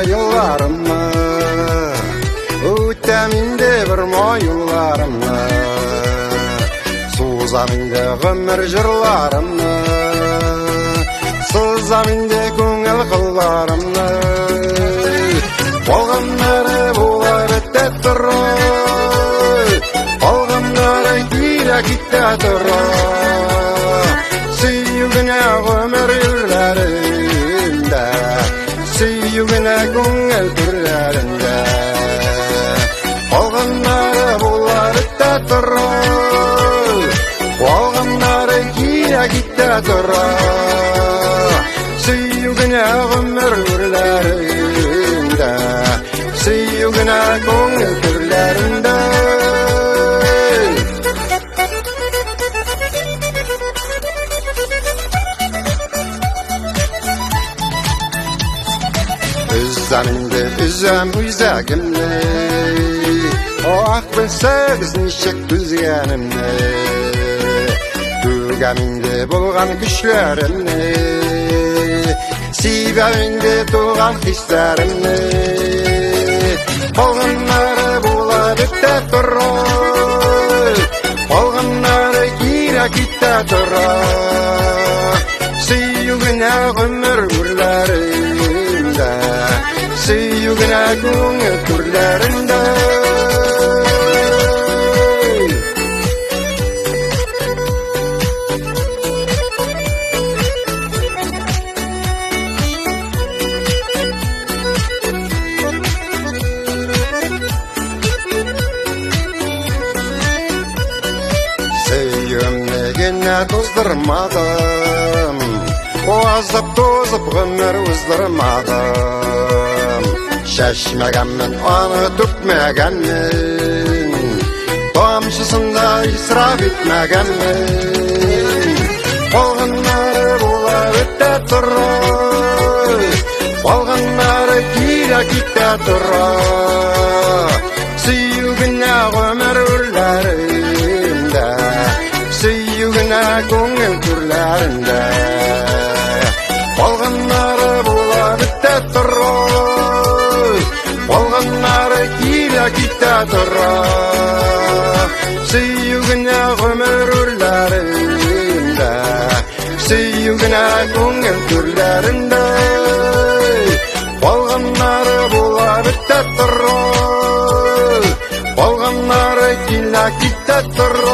елларымны, Үтәм инде бер юлларымны, Сузам инде гомер җырларымны, Сызам инде күңел кылларымны. Калганнары була бетә тора, Калганнары килә китә тора. Сөю генә гомер юлларында, Сөю генә күңел түрләрендә. Калганнары була бетә тора, Калганнары килә китә тора. Сөю генә гомер үрләрендә, Сөю генә күңел түрләрендә. Өзәм инде, өзәм үзәгемне, Ах, белсәгез ничек түзгәнемне. Түгәм инде булган көчләремне, Сибәм инде туган хисләремне. Калганнары була бетә тора, Калганнары килә китә тора. Сөю генә гомер үрләрендә, Сөю генә күңел түрләрендә. Сөюемне генә туздырмадым, Азып тузып гомер уздырмадым. Чәчмәгәнмен аны түкмәгәнмен, Тамчысын да исраф итмәгәнмен. Калганнары була бетә тора, Калганнары килә китә тора. Сөю генә гомер үрләрендә, Сөю генә күңел түрләрендә. Калганнары була бетә тора, Калганнары килә китә тора. Сөю генә гомер үрләрендә, Сөю генә күңел түрләрендә. Калганнары була бетә тора, Калганнары килә китә тора.